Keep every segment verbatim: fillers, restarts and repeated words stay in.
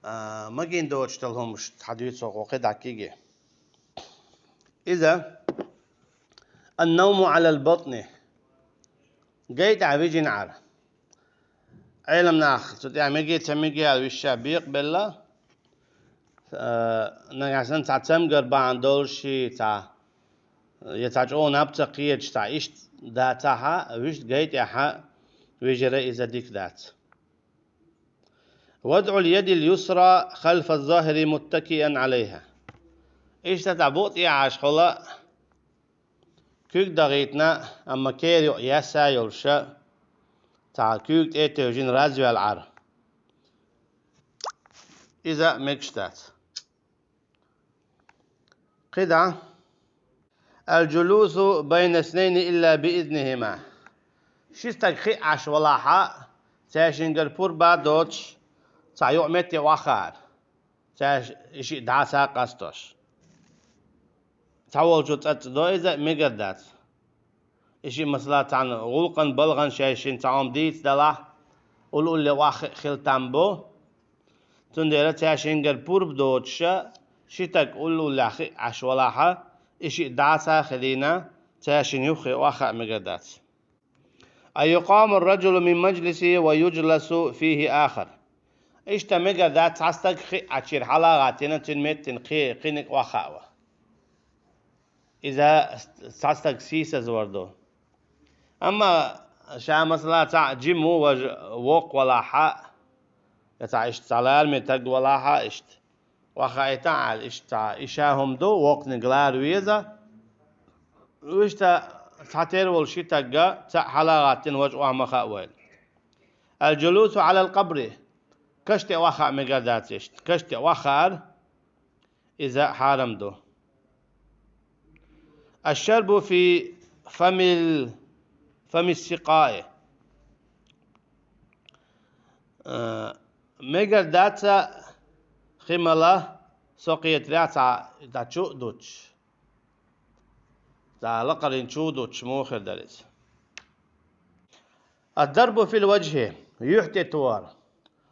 а, магийна доцуш долу хӀуманаш хьадуьйцу хьо кхидӀа кегий. Иза: «Ан-навму Ӏалал батӀни». Гай тӀехь вижина Ӏар. Ӏелам нах цу тӀехь мегий, ца мегий аьлла виша бекъабелла, а, нагахь санна цхьа цамгар бахьана долуш, цхьа, я цхьа чӀогӀа наб ца кхеташ, цхьа иштта дацахьа, вуьшта гай тӀехьа вижира иза дика дац. «ВадӀул ядил юсра халфа ззахири муттакиан Ӏалайха». Иштта цхьа букъ тӀехьашхула куьг дахийтина, амма кера юкъа яьсса йолуша, цхьа куьйга тӀе а тевжина разваьлла Ӏар. Иза мегаш дац. КхидӀа: «Ал-джулусу байна снайни илла би изнихима». Ши стаг хиъ Ӏаш валахьа, цаьшингара пурба доцуш, цхьа юкъа метте охьахаар. Цаьш и шиъ дӀаса а къастош. Цхьаволчу цӀацӀа до иза, мегар дац. И шиъ, масала, цхьана гӀуллакхан, балхана шайшинна цхьа хӀума дийца далахь, уллулле охьахиъ хила там бу. Цундела цаьшингара пурба доцуша, ши стаг уллуллехь хиъ Ӏаш валахьа, и шиъ дӀаса а хилийна, цаьшин юххе охьахаа мегар дац. «Ан юкъама ар-раджулу мин мажлисихи ва юджласу фихи ахар». Иштта мегар дац цхьа стаг хиъ Ӏачуьра хьала а гӀаттийна, цуьнан меттана кхе-, кхиниг охьахаа. Иза цхьа стаг сийсазвар ду. Амма ша, масала, цхьаъ жима ву важа воккха валахьа, я цхьа иштта цхьа лараме стаг валахьа, иштта охьахаийта аьлла, иштта цхьа и ша хӀума ду, воккханиг лара веза. Иштта цхьатера волу ши стагга цхьаъ хьала а гӀаттийна, важа охьа ма хаавойла. «Ал-джулусу Ӏалал къабри». Каш тӀе охьахаа мегар дац иштта. Каш тӀе охьахаар, иза хьарам ду. «Аш-шарбу фи фамил, фами ссикъаи». А, мегар дац хи мала, со кхетарехь, цхьа, цхьа чу а дуттуш. Цхьа лакхарийн чу а дуттуш, муха хир дара иза? «Ад-дарбу фил ваджхи», юьхь тӀе тохар.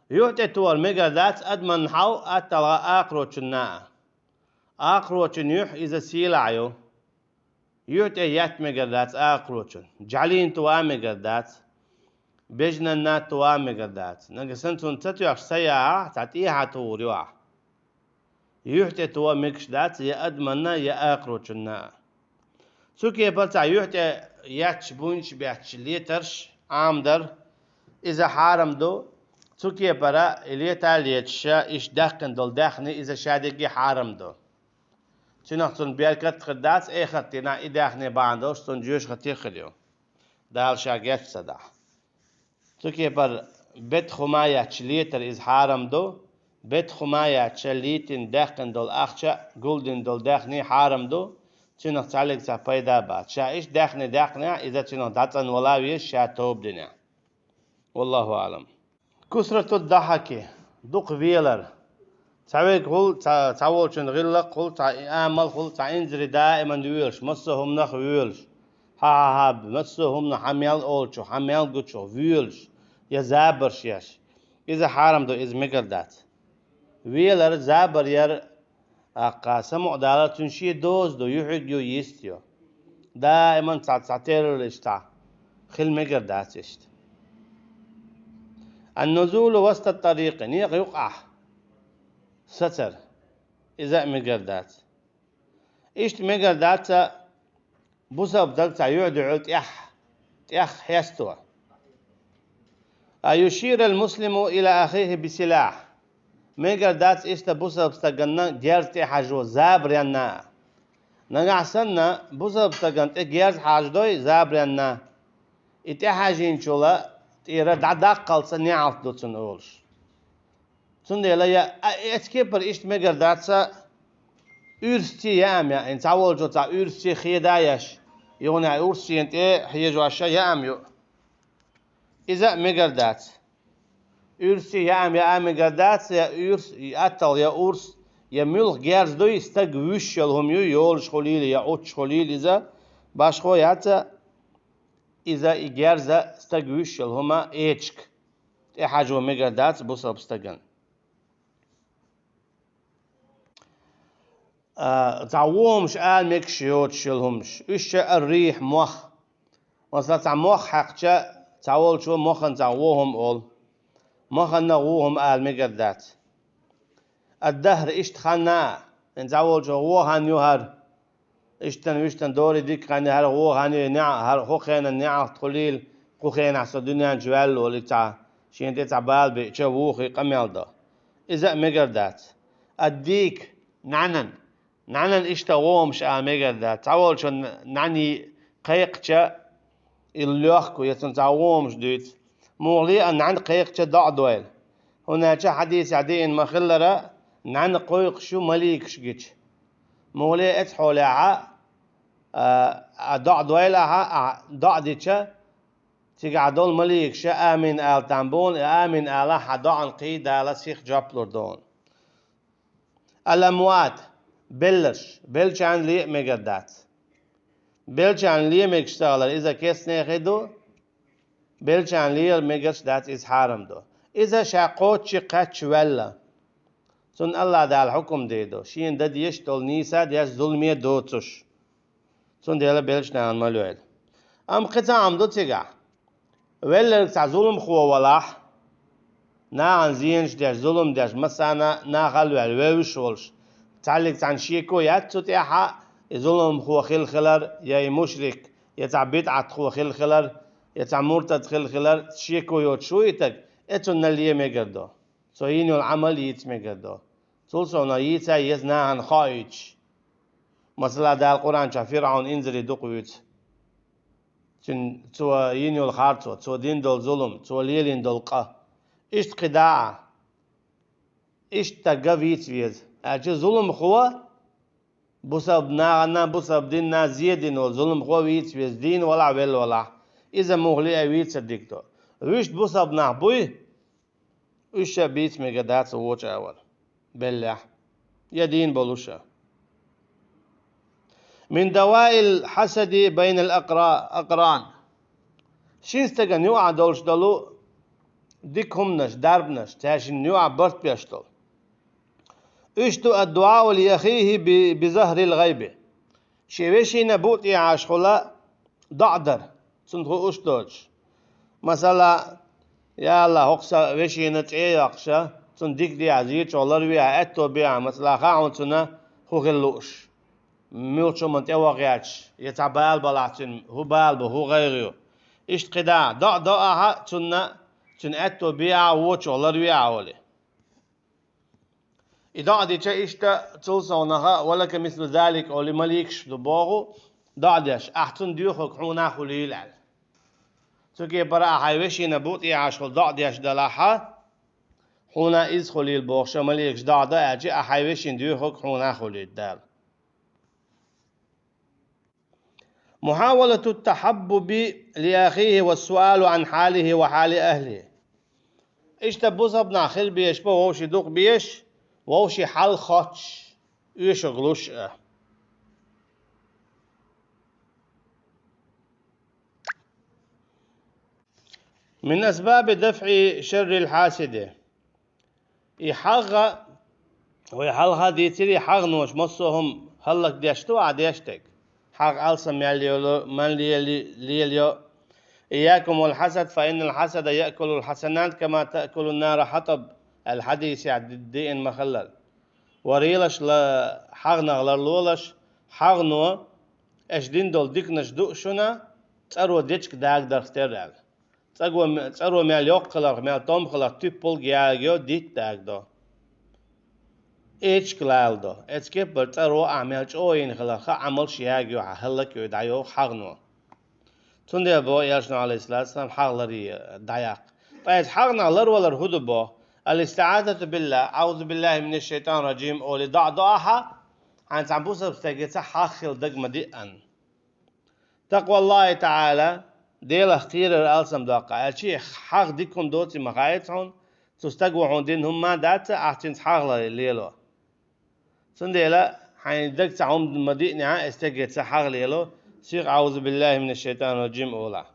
Юьхь тӀе тохар мегар дац адамна хьал, атталгӀа акхарочунна а. Акхарочун юьхь иза сийлахь ю. Юьхь тӀе етта мегар дац акхарочун. ЖӀаьлина тоха мегар дац. Бежанна тоха мегар дац. Нагахь санна цунна ца тоьхча, са яхь, цхьа тӀехьа тухур ю ахь. Юьхь тӀе тоха мегаш дац я адаманна, я акхарочунна а. Цу кепара цхьа юьхь тӀе етташ, буйнаш бетташ летарш Ӏамадар, иза хьарам ду. Цу кепара и лета а леташа, иштта даьккхина долу даьхни, иза шадерриге хьарам ду. Цуьнах цунна беркат а хир дац, эхартан дийнахь и даьхни бахьана долуш цунна жоьжахати а хир ю, Дала ша геч ца дахь. Цу кепара бетта хӀума етташ летар иза хьарам ду, бетта хӀума етташ лийтина даьккхина долу ахча а, гулдина долу даьхни а хьарам ду, цуьнах цхьаллиг цхьа пайда а бац. Ша иштта даьхни даьккхинехь, иза цуьнах дӀацӀанвала а веза, ша тоба динехь. Валлаху аълам. Касрату ддахьки, дукха велар. Цхьа верг хуьлу, цхьа, цхьаволчун гӀиллакх хуьлу, цхьа амал хуьлу, цхьа инзаре даиман воьлуш, массо а хӀуманах воьлуш. Хьа-хьа-хьа, массо а хӀуманах хьан мел олучух, хьан мел гучух воьлуш, я забарш еш. Иза хьарам ду, иза мегар дац. Велар, забар яр, аккха, самукъадалар цуьнан шен доза ду, юьхьиг ю, йист ю. Даиман цхьа, цхьа терралаш цхьа хила мегар дац иштта. Ан-нузулу васатат-тарикъи, некъа юкъахь сацар, иза а мегар дац. Иштта мегар дац бусалба стаг цхьа юьхь дуьхьал тӀех, тӀех хьесто. Ан юширал муслиму ила ахихи бисилахь. Мегар дац иштта бусалба стаганна герз тӀехьажо, забаренна а. Нагахь санна бусалба стагана тӀе герз хьажадой забаренна, и тӀехьажийначул тӀера дӀадаккхалц неӀалт ду цунна олуш. Цундела я, а, эцу кепара иштта мегар дац, уьрсаца яам яа, хӀинца цхьаволчо цхьа уьрсаца хеда а еш, юханехь уьрсана тӀе хьежош яам ю. Иза а мегар дац. Уьрсаца яам яа а мегар дац, я уьрс, аттал, я урс, я муьлха герз дуй, стаг вуьйш йолу хӀума ю, йолуш хуьлийла, я Ӏуттуш хуьлийла иза, башхо яц, иза и герз стаг вуьйш йолу хӀума эчиг тӀехьажо мегар дац бусалба стагана. А, цхьа вон хӀумаш ала мегаш йоцуш йолу хӀумаш. Уьш ша ар-рихь, мох. Масала, цхьа мох хьаькхча, цхьа волчо мохана цхьа вон хӀума олу. Моханна вон хӀума ала мегар дац. Ад-дахр, иштта хан а, хӀинца цхьа волчо вон хан ю хӀара. Иштта-вуьшта дори дика хан ю хӀара, вон хан ю, неӀ, хӀара хӀокху хенан неӀалт хуьлийла, кху хенахь со дуьнен чу ваьлла волу и цхьа, шена тӀе цхьа бала беъча вухий къамел до. Иза а мегар дац. Ад-дик, нӀаьнан. НӀаьнан иштта вон хӀумаш ала мегар дац. Цхьа волчун нӀаьний кхайкхича, и лоьхку, я цунна цхьа вон хӀумаш дуьйцу. Муххале а нӀаьна кхайкхича доӀа дойла. ХӀунда аьлча хьадисехь деана ма-хиллара, нӀаьна кхойкхуш ю маликаш гича. Муххале а оцу хьолехь а, а, доӀа дойла ахьа, ахьа доӀа дича, цигахь долу маликаша амин ала там бу хьуна, и амин алахь хьан доӀан кхин Дала сиха жоп лур ду хьуна. Ал-амват, белларш, беллачарна ле а мегар дац. Беллачарна ле мегаш ца хилар, иза кестнехь ду, беллачарна лела мегаш дац, иза хьарам ду. Иза ша кхоччуш кхаьчча ваьлла, цунна АллахӀ Дала хьукум дийр ду, шена дан дезаш долу нийса деш, зуламе доцуш. Цундела беллачу нахана ма лойла. Амма кхин цхьа хӀума ду цигахь. Велларг цхьа зуламхо валахь, нахана зенаш деш, зулам деш, массарна нахал ваьлла вевзаш волуш, цхьаьллиг цхьаьна шеко яц цу тӀехь, и зуламхо хилла хилар, я и мушрик, я цхьа бидӀатхо хилла хилар, я цхьа муртад хилла хилар, шеко йоцуш ву и стаг, э, цунна ле мегар ду. Цо йина йолу Ӏамал йийца мегар ду. Цул совнаха йийца еза нахана хоуьйтуш. Масала, Дала Къуръан чохь ФирӀавн инзаре дукха вуьйцу. Цуьнан, цо йина йолу харцо, цо дина долу зулам, цо лелийна долу къа. Иштта кхин дӀа а. Иштта стаг вийца веза. Аьлча зуламхо бусалба нахана, бусалба динна зе дина волу зуламхо вийца веза, дийна валахь, велла валахь. Иза муххале а вийцар дика ду. Вуьшта бусалба нах буй, уьш ша бийца мегар дац вочу агӀор, беллехь, я дийна болуш а. Мин даваил хьасади байнал акъра-, акъран. Шина стагана юкъахь долуш долу дика хӀуманаш, дарбанаш, цаьршинна юкъахь барт беш долу. Уьш ду ад-дуӀау ли ахихи би, би захрил гӀайби. Шен вешина букъа тӀехьашхула доӀа дар, цунна хууш доцуш. Масала, я АллахӀ, хӀокху сан вешина цӀе а йоккхуша, цунна дика дехьа, зен чохь ларвехьа, аьтто бехьа, масала, хаьа хьуна цунна хӀун хила лууш, муьлхачу хӀуманна тӀе ваха гӀерташ, я цхьа бала балахь цуьнан, хӀун бала бу, хӀун гӀайгӀа ю. Иштта кхин дӀа, доӀа до ахьа цунна, цуьнан аьтто бехьа, вочух ларвехьа олий. И доӀа дича иштта цул совнаха, ва лака мислу залик олий маликаш ду боху, доӀа деш, ахь цунна доьхург хьуна а хуьлийла аьлла. Цу кепара ахь хьайн вешина букъа тӀехьашхула доӀа деш далахьа, хьуна а иза хуьлийла бохуша маликаш доӀа до аьлча, ахь хьайн вешина доьхург хьуна а хуьлийла Дала. Мухьавалату тахьаббуби ли ахихи ва суалу ан хьалихи ва хьали ахлихи. Иштта бусалба нах хила безаш бу вовшийн дукха безаш, вовшийн хьал хоттуш, оьшург луш а. Мин асбаби дафӀи шаррил хьасиди. И хьагӀа, вай хьалха дийцира, и хьагӀноша массо а хӀума хӀаллакдеш ду, а деш дерг. ХьагӀ алсам мел лело, мел лели-, лелайо. Ийякум вал хьасад, фа иннал хьасада яъкулул хьасанат, кама таъкулун нару хьатаб, аьлла хьадисехь ди-, деана ма-хиллара. Варелаш ла-, хьагӀнах ларлолаш, хьагӀно, аша дина долу диканаш ду шуна, цӀаро дечиг дагадарх терра аьлла. ЦӀаго ме-, цӀаро мел йоккха хиларх, мел томма хиларх туьппалг ягайо, дитт дагадо. Эчиг лаладо. Эцу кепара цӀаро ахь мел чӀогӀа йина хиларх, Ӏамалш ягайо, хьан хӀаллакйой дӀайоху хьагӀно. Цундела боху элчано, Ӏалайхиссалату вассалам, хьагӀ ларъе дӀаяккха. Ткъа иза хьагӀнах ларвалар хӀун ду боху? Ал-истиӀазату биллахӀ, аӀузу биллахӀи минаш-шайтӀанир-ражим олий доӀа до ахьа, хьайна цхьана бусалба стагеца хьагӀ хила дага ма диъанна. Такъваллахи таӀала, Делах кхерар алсам доккха, аьлча хьагӀ дика хӀума доций ма хаьа хьуна, цу стага хьуна дина хӀума ма дац, ахь цуьнца хьагӀ лело. Цундела хьайн дага цхьа хӀума ма диънехь, и стагеца хьагӀ лело, сиха аӀузу биллахӀи минаш-шайтӀанир-ражим олахь.